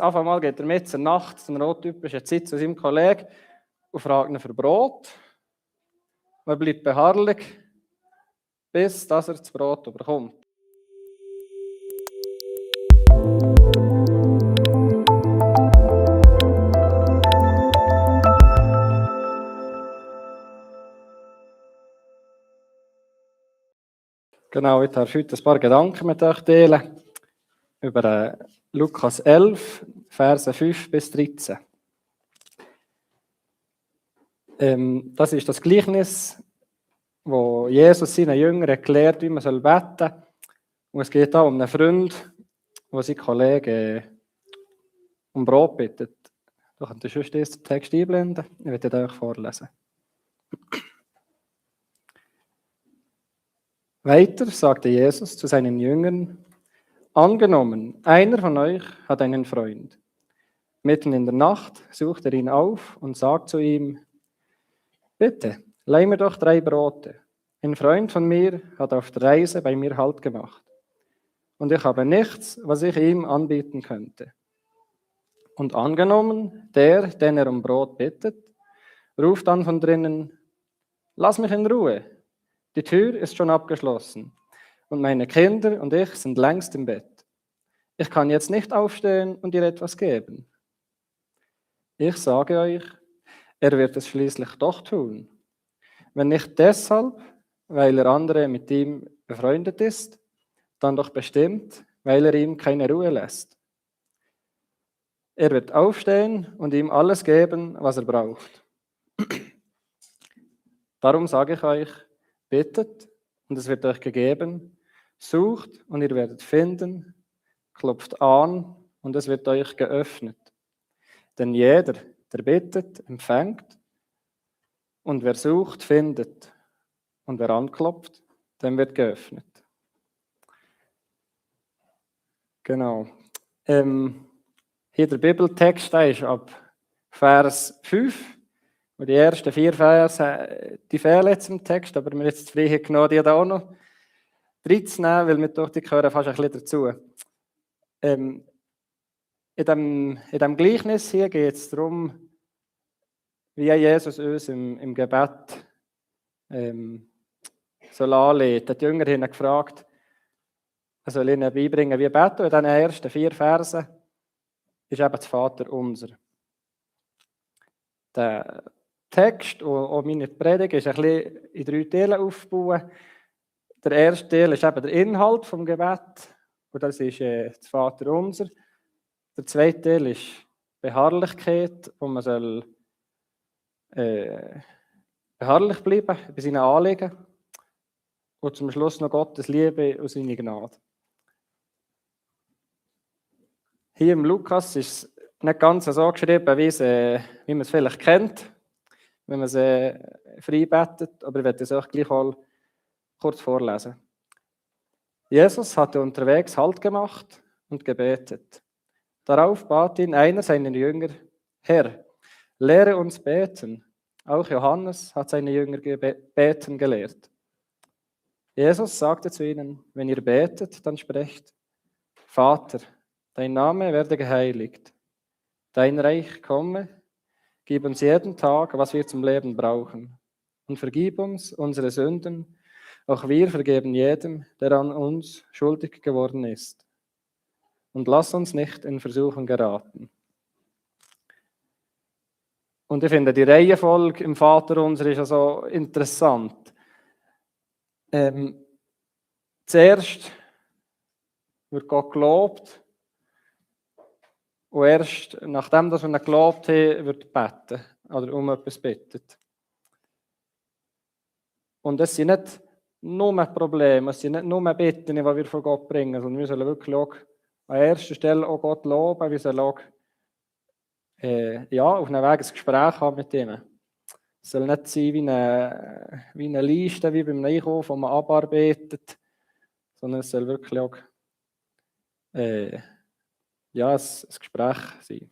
Auf einmal geht er mit zur Nacht, zur nottypischen Zeit, zu seinem Kollegen und fragt ihn für Brot. Und er bleibt beharrlich, bis dass er das Brot bekommt. Genau, ich darf heute ein paar Gedanken mit euch teilen über Lukas 11, Verse 5 bis 13. Das ist das Gleichnis, wo Jesus seinen Jüngern erklärt, wie man beten soll. Und es geht auch um einen Freund, der seinen Kollegen um Brot bittet. Du könnt sonst den Text einblenden. Ich werde ihn euch vorlesen. Weiter sagte Jesus zu seinen Jüngern: Angenommen, einer von euch hat einen Freund. Mitten in der Nacht sucht er ihn auf und sagt zu ihm: Bitte, leih mir doch 3 Brote. Ein Freund von mir hat auf der Reise bei mir Halt gemacht. Und ich habe nichts, was ich ihm anbieten könnte. Und angenommen, der, den er um Brot bittet, ruft dann von drinnen: Lass mich in Ruhe. Die Tür ist schon abgeschlossen und meine Kinder und ich sind längst im Bett. Ich kann jetzt nicht aufstehen und dir etwas geben. Ich sage euch, er wird es schließlich doch tun. Wenn nicht deshalb, weil er andere mit ihm befreundet ist, dann doch bestimmt, weil er ihm keine Ruhe lässt. Er wird aufstehen und ihm alles geben, was er braucht. Darum sage ich euch, bittet und es wird euch gegeben, sucht und ihr werdet finden, klopft an und es wird euch geöffnet. Denn jeder, der bittet, empfängt und wer sucht, findet und wer anklopft, dem wird geöffnet. Genau. Hier der Bibeltext, der ist ab Vers 5. Und die ersten 4 Verse, die fehlen jetzt im Text, aber wir haben jetzt die Freiheit genommen, die da auch noch reinzunehmen, weil wir durch die gehören fast ein bisschen dazu. In dem Gleichnis hier geht es darum, wie Jesus uns im Gebet soll anleiten. Die Jünger haben ihn gefragt, er soll ihnen beibringen, wie beten. Und in den ersten 4 Versen ist eben das Vaterunser. Der Text und auch meine Predigt ist ein bisschen in 3 Teile aufgebaut. Der erste Teil ist eben der Inhalt vom Gebet und das ist das Vaterunser. Der zweite Teil ist Beharrlichkeit, wo man soll beharrlich bleiben bei seinen Anliegen und zum Schluss noch Gottes Liebe und seine Gnade. Hier im Lukas ist es nicht ganz so geschrieben, wie man es vielleicht kennt, wenn man es frei betet, aber ich werde es euch gleich mal kurz vorlesen. Jesus hatte unterwegs Halt gemacht und gebetet. Darauf bat ihn einer seiner Jünger: Herr, lehre uns beten. Auch Johannes hat seine Jünger beten gelehrt. Jesus sagte zu ihnen: Wenn ihr betet, dann sprecht: Vater, dein Name werde geheiligt. Dein Reich komme. Gib uns jeden Tag, was wir zum Leben brauchen. Und vergib uns unsere Sünden. Auch wir vergeben jedem, der an uns schuldig geworden ist. Und lass uns nicht in Versuchung geraten. Und ich finde, die Reihenfolge im Vaterunser ist also interessant. Zuerst wird Gott gelobt. Und erst nachdem wir ihn gelobt haben, wird beten oder um etwas bittet. Und es sind nicht nur Probleme, es sind nicht nur Bitten, die wir von Gott bringen, sondern wir sollen wirklich auch an erster Stelle auch Gott loben, wir sollen auch auf einem Weg ein Gespräch haben mit ihm. Es soll nicht sein wie eine Liste, wie beim Einkauf, wo man abarbeitet, sondern es soll wirklich auch ein Gespräch sein.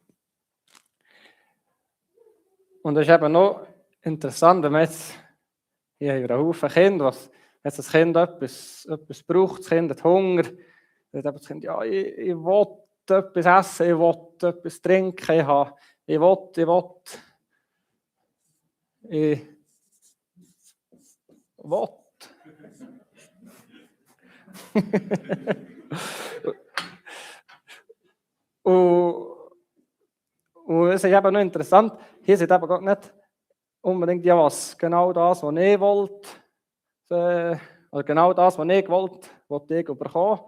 Und es ist eben noch interessant, wenn man jetzt, hier haben wir einen Haufen Kinder, wenn jetzt das Kind etwas braucht, das Kind hat Hunger, dann sagt das Kind: Ja, ich will etwas essen, ich will etwas trinken, ich will. und es ist eben noch interessant, hier sind eben gar nicht unbedingt ja was, genau das, was ich wollte, oder genau das, was ich wollte ich bekommen.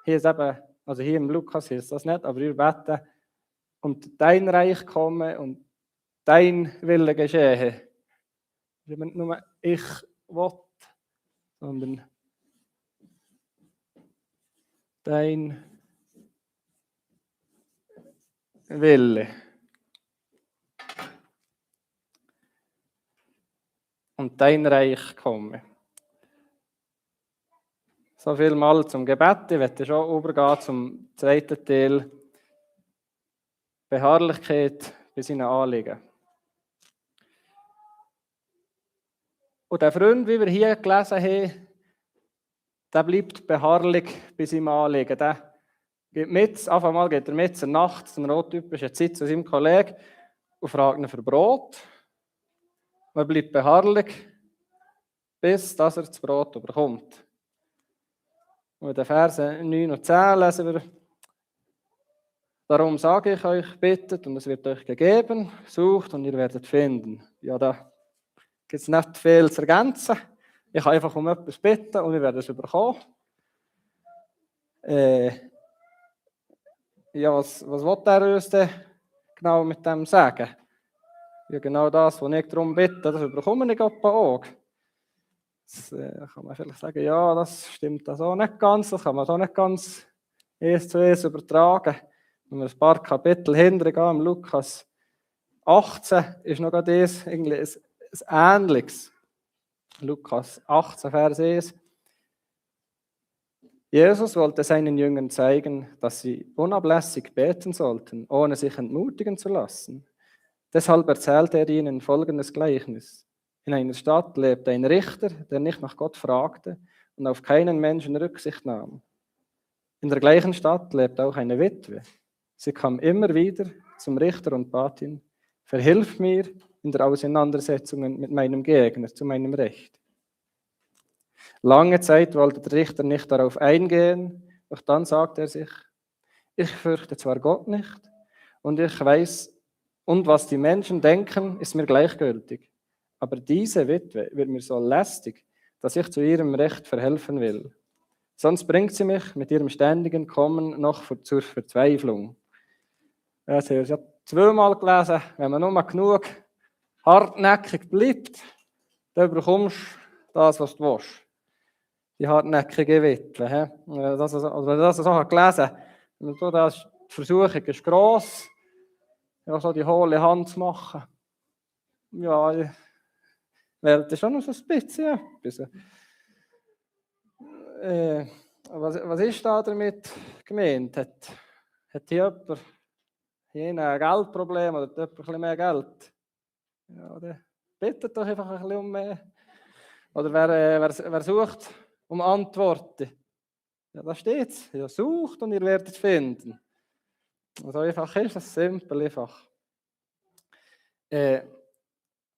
Hier ist eben, also hier im Lukas ist das nicht, aber wir beten, und dein Reich komme und dein Wille geschehe. Nicht nur ich will, sondern dein Wille. Und dein Reich komme. So viel mal zum Gebet. Ich werde schon übergehen zum zweiten Teil. Beharrlichkeit bei seinen Anliegen. Und der Freund, wie wir hier gelesen haben, der bleibt beharrlich bei seinem Anliegen. Der geht mit, auf einmal geht er mit zur Nacht, zur nottypischen Zeit zu seinem Kollegen und fragt ihn für Brot. Und er bleibt beharrlich, bis dass er das Brot bekommt. Und in den Versen 9 und 10 lesen wir: Darum sage ich euch, bittet und es wird euch gegeben, sucht und ihr werdet finden. Ja, da gibt es nicht viel zu ergänzen. Ich kann einfach um etwas bitten und wir werden es bekommen. Ja, was will er uns denn genau mit dem sagen? Ja, genau das, was ich darum bitte, das bekomme ich auch. Das kann man vielleicht sagen, ja, das stimmt das auch nicht ganz, das kann man so nicht ganz 1:1 übertragen. Wenn wir ein paar Kapitel hintergehen, im Lukas 18 ist noch gerade ein Ähnliches. Lukas 18, Vers 1. Jesus wollte seinen Jüngern zeigen, dass sie unablässig beten sollten, ohne sich entmutigen zu lassen. Deshalb erzählte er ihnen folgendes Gleichnis. In einer Stadt lebte ein Richter, der nicht nach Gott fragte und auf keinen Menschen Rücksicht nahm. In der gleichen Stadt lebte auch eine Witwe. Sie kam immer wieder zum Richter und bat ihn: Verhilf mir in der Auseinandersetzung mit meinem Gegner zu meinem Recht. Lange Zeit wollte der Richter nicht darauf eingehen, doch dann sagte er sich: Ich fürchte zwar Gott nicht und ich weiß, und was die Menschen denken, ist mir gleichgültig. Aber diese Witwe wird mir so lästig, dass ich zu ihrem Recht verhelfen will. Sonst bringt sie mich mit ihrem ständigen Kommen noch zur Verzweiflung. Das habe ich ja zweimal gelesen. Wenn man nur genug hartnäckig bleibt, dann bekommst du das, was du willst. Die hartnäckige Witwe. Wenn du das so gelesen hast, die Versuchung ist gross, ja, so die hohle Hand zu machen. Ja, die Welt ist schon noch so ein bisschen etwas. Was ist da damit gemeint? Hat hier jemand ein Geldproblem oder hat jemand ein bisschen mehr Geld? Ja, dann bittet doch einfach ein bisschen um mehr. Oder wer sucht um Antworten? Ja, da steht es. Ja, sucht und ihr werdet finden. So einfach ist es, simpel einfach.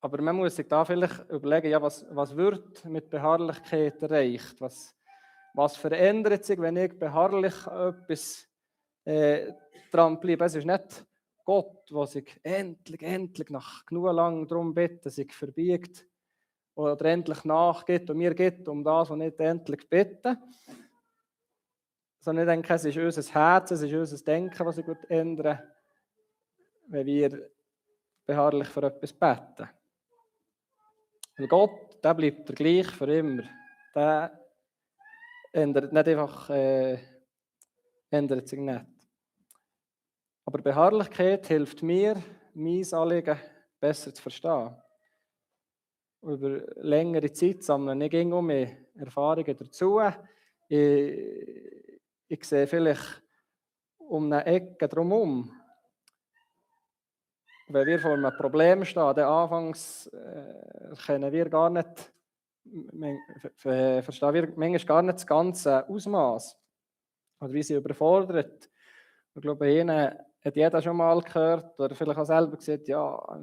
Aber man muss sich da vielleicht überlegen, ja, was wird mit Beharrlichkeit erreicht? Was verändert sich, wenn ich beharrlich etwas dran bleibe? Es ist nicht Gott, der sich endlich nach genug lang darum bittet, sich verbiegt oder endlich nachgibt und mir gibt um das, was nicht endlich bitte. Sondern ich denke, es ist unser Herz, es ist unser Denken, was sich ändern, wenn wir beharrlich für etwas beten. Weil Gott, der bleibt der gleich für immer. Der ändert nicht einfach, ändert sich nicht. Aber Beharrlichkeit hilft mir, mein Anliegen besser zu verstehen. Über längere Zeit sammeln ich ging mehr Erfahrungen dazu. Ich sehe vielleicht um eine Ecke drumherum. Wenn wir vor einem Problem stehen, dann anfangs können wir gar nicht, verstehen wir manchmal gar nicht das ganze Ausmaß. Oder wie sie überfordert. Ich glaube, Ihnen hat jeder schon mal gehört oder vielleicht auch selber gesagt, ja,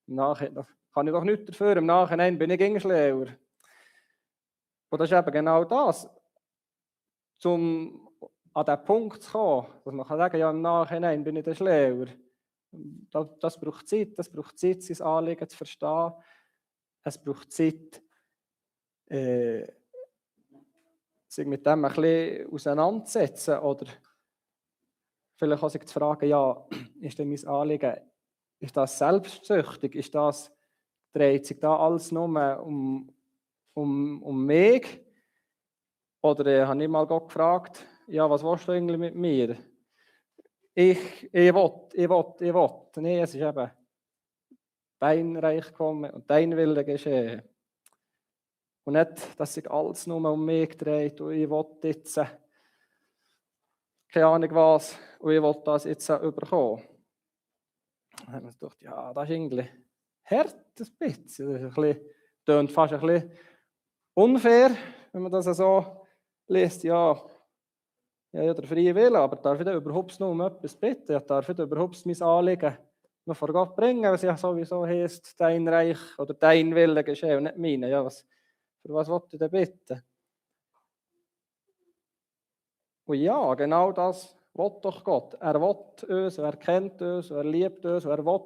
im Nachhinein kann ich doch nichts dafür, im Nachhinein bin ich gegen schlauer. Und das ist eben genau das, um an den Punkt zu kommen, dass man kann sagen, ja, im Nachhinein bin ich dann schlauer. Das braucht Zeit, sein Anliegen zu verstehen. Es braucht Zeit, sich mit dem ein bisschen auseinanderzusetzen oder vielleicht auch sich zu fragen, ja, ist denn mein Anliegen, ist das selbstsüchtig, dreht sich da alles nur um mich? Oder habe ich mal Gott gefragt, ja, was willst du eigentlich mit mir? Ich will. Nein, es ist eben dein Reich gekommen und dein Wille geschehen. Und nicht, dass sich alles nur um mich dreht und ich will jetzt, keine Ahnung was, und ich will das jetzt überkommen. Dann hat man gedacht, ja, das ist irgendwie hart, ein bisschen. Das tönt fast ein bisschen unfair, wenn man das so liest. Ja, der freie Wille, aber darf ich da überhaupt noch um etwas bitten? Darf ich da überhaupt mein Anliegen noch vor Gott bringen, was ja sowieso heisst, dein Reich oder dein Wille geschehe und nicht meine? Ja, für was wollte ich denn bitten? Und ja, genau das will doch Gott. Er will uns, er kennt uns, er liebt uns, er will,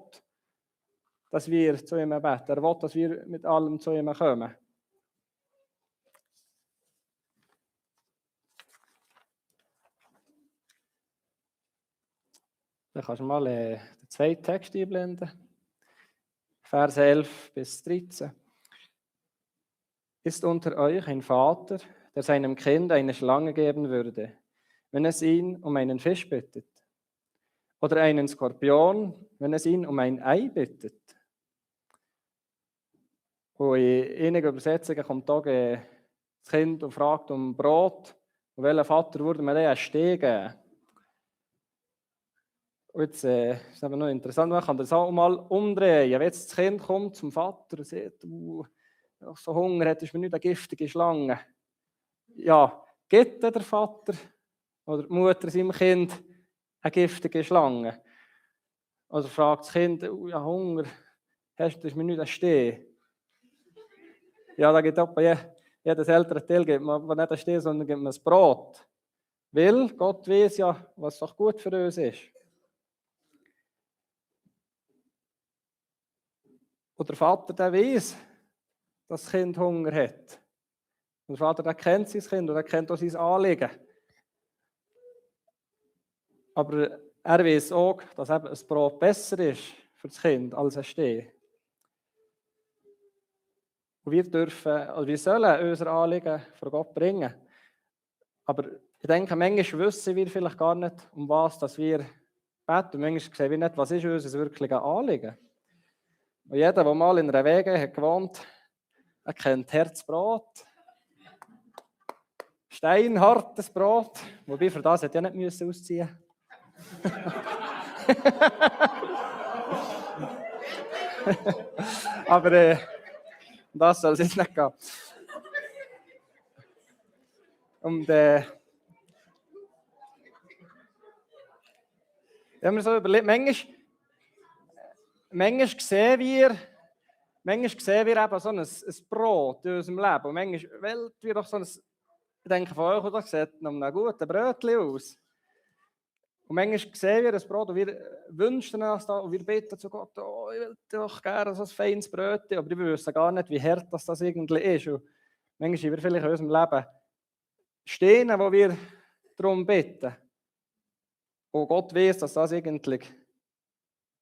dass wir zu ihm beten. Er will, dass wir mit allem zu ihm kommen. Dann kannst du mal den zweiten Text einblenden. Vers 11 bis 13. Ist unter euch ein Vater, der seinem Kind eine Schlange geben würde, wenn es ihn um einen Fisch bittet? Oder einen Skorpion, wenn es ihn um ein Ei bittet? Und in einigen Übersetzungen kommt auch das Kind und fragt um Brot. Und welcher Vater würde mir einen Stein geben? Und jetzt ist es noch interessant, man kann das auch mal umdrehen. Wenn jetzt das Kind kommt zum Vater und sagt, du hast so Hunger, hättest du mir nicht eine giftige Schlange? Ja, gibt der Vater oder die Mutter seinem Kind eine giftige Schlange? Oder fragt das Kind, ja, Hunger, hast du mir nicht einen Stein? Ja, da gibt es jedes ältere Teil gibt man aber nicht einen Stein, sondern gibt man ein Brot. Weil Gott weiß ja, was doch gut für uns ist. Und der Vater, der weiß, dass das Kind Hunger hat. Und der Vater, der kennt sein Kind und er kennt auch sein Anliegen. Aber er weiß auch, dass eben ein Brot besser ist für das Kind als ein Stein. Und wir sollen unser Anliegen vor Gott bringen. Aber ich denke, manchmal wissen wir vielleicht gar nicht, um was dass wir beten. Und manchmal sehen wir nicht, was ist unser wirkliches Anliegen. Und jeder, der mal in einer Wege hat gewohnt, er kennt Herzbrot, steinhartes Brot, wobei für das hätte ich ja nicht ausziehen müssen. Aber das soll es jetzt nicht gehen. Und ich habe mir so überlegt, manchmal sehen wir eben so ein Brot in unserem Leben. Und manchmal wählt wir doch so ein, ich denke von euch, das sieht nach einem guten Brötchen aus. Und manchmal sehen wir das Brot und wir wünschen uns da und wir beten zu Gott, oh, ich will doch gerne so ein feines Brötchen, aber wir wissen gar nicht, wie hart das irgendwie ist. Und manchmal sind wir vielleicht in unserem Leben stehen, wo wir darum beten. Und Gott weiß, dass das eigentlich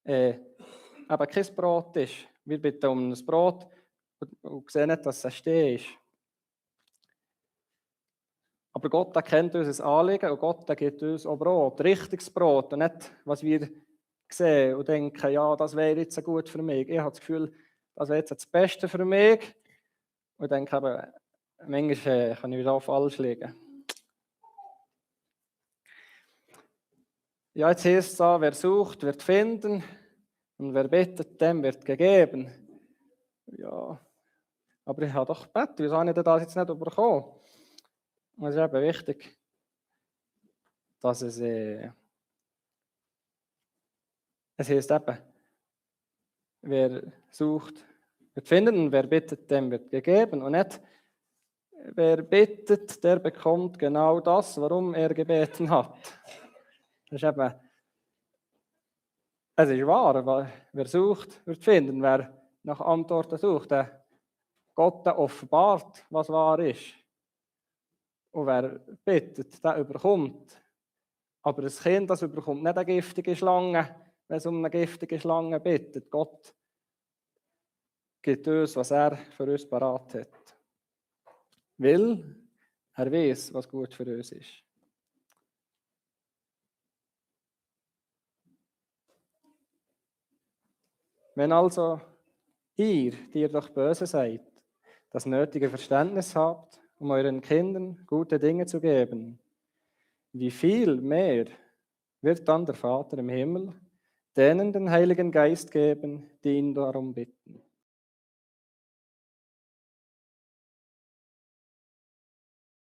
eben kein Brot ist. Wir bitten um ein Brot und sehen nicht, dass es ein Stein ist. Aber Gott kennt unser Anliegen und Gott gibt uns auch Brot, richtiges Brot und nicht, was wir sehen und denken, ja, das wäre jetzt gut für mich. Ich habe das Gefühl, das wäre jetzt das Beste für mich. Und ich denke eben, manchmal kann ich wieder auch falsch liegen. Ja, jetzt heißt es da, wer sucht, wird finden und wer bittet, dem wird gegeben. Ja, aber ich habe doch gebetet, wieso habe ich das jetzt nicht bekommen? Es ist eben wichtig, dass es Es heißt eben, wer sucht, wird finden, und wer bittet, dem wird gegeben. Und nicht, wer bittet, der bekommt genau das, warum er gebeten hat. Das ist eben, es ist wahr, weil wer sucht, wird finden. Wer nach Antworten sucht, der Gott der offenbart, was wahr ist. Und wer bittet, der überkommt. Aber ein Kind, das überkommt nicht eine giftige Schlange, wenn es um eine giftige Schlange bittet. Gott gibt uns, was er für uns parat hat. Weil er weiß, was gut für uns ist. Wenn also ihr, die ihr doch böse seid, das nötige Verständnis habt, um euren Kindern gute Dinge zu geben, wie viel mehr wird dann der Vater im Himmel denen den Heiligen Geist geben, die ihn darum bitten.